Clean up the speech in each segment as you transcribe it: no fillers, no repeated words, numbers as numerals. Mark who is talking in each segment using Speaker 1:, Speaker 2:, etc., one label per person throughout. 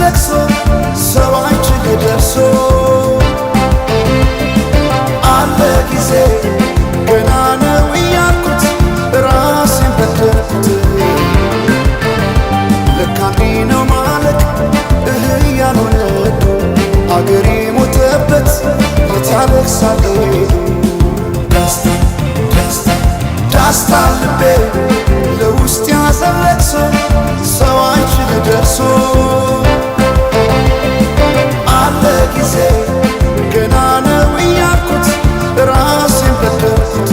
Speaker 1: ለቅሶ ሰው አይችል ደርሶ አለ ጊዜ ገና ነው እያልኩት ራሴን በደልኩት። ለካ እንዲህ ነው ማለቅ እህ እያሉ ነዱ አገሬ ሞተበት የት ያለቅሳል ሄዱ። ዳስታ ዳስታ ዳስታ ልቤ ለውስጥ ያዘን ለቅሶ ሰው አይችል ደርሶ አለ ጊዜ ገና ነው እያልኩት ራሴን በደልኩት።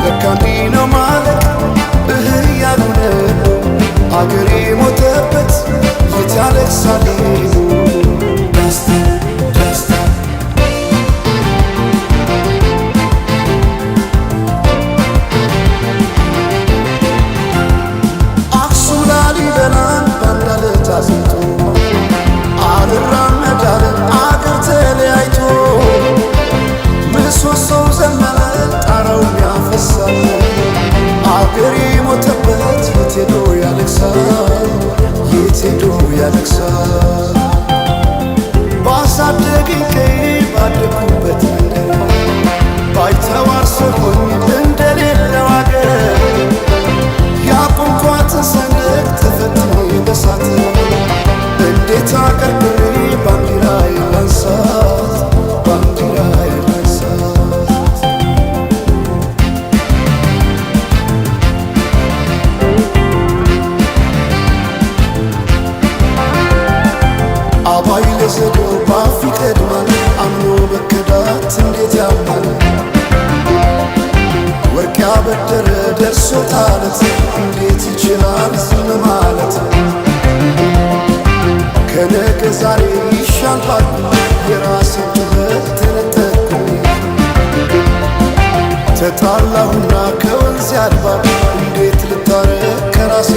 Speaker 1: ለካ እንዲህ ነው ማለቅ እህ እያሉ ነዱ አገሬ ሞተበት የት ያለቅሳል ሄዱ። ዳስታ ዳስታ አክሱም ላሊበላን ባንድ አለት አጽንቶ አልራመድ አለ አገር ተለያይቶ ምሰሶው ዘመነ ጣራውም ያፈሳል አገሬ ሞተበት የት ሄዶ ያለቅሳል የት ሄዶ ያለቅሳል። ባሳደገኝ ቀዬ ባደኩበት መንደር ባይተዋር ሰው ሆኜ እንደሌለው አገር ያቆምኳትን ሰንደቅ ተፈትኜ በሳት እንዴት አቀርቅሬ ባንዲራዬን ላንሳት ባንዲራዬን ላንሳት። አባይ ለዘዴው ባፍ ይቀድማል አምኖ መከዳት እንዴት ያማል። ወርቅ ያበደረ ደርሶታለት እንዴት ይችላል ዝም ማለት። ከነገ ዛሬ ይሻል ባልኩ የራሴን ጩኸት ተነጠቅኩኝ። ተጣላሁና ከወንዝ አድባር እንዴት ልታረቅ ከራሴ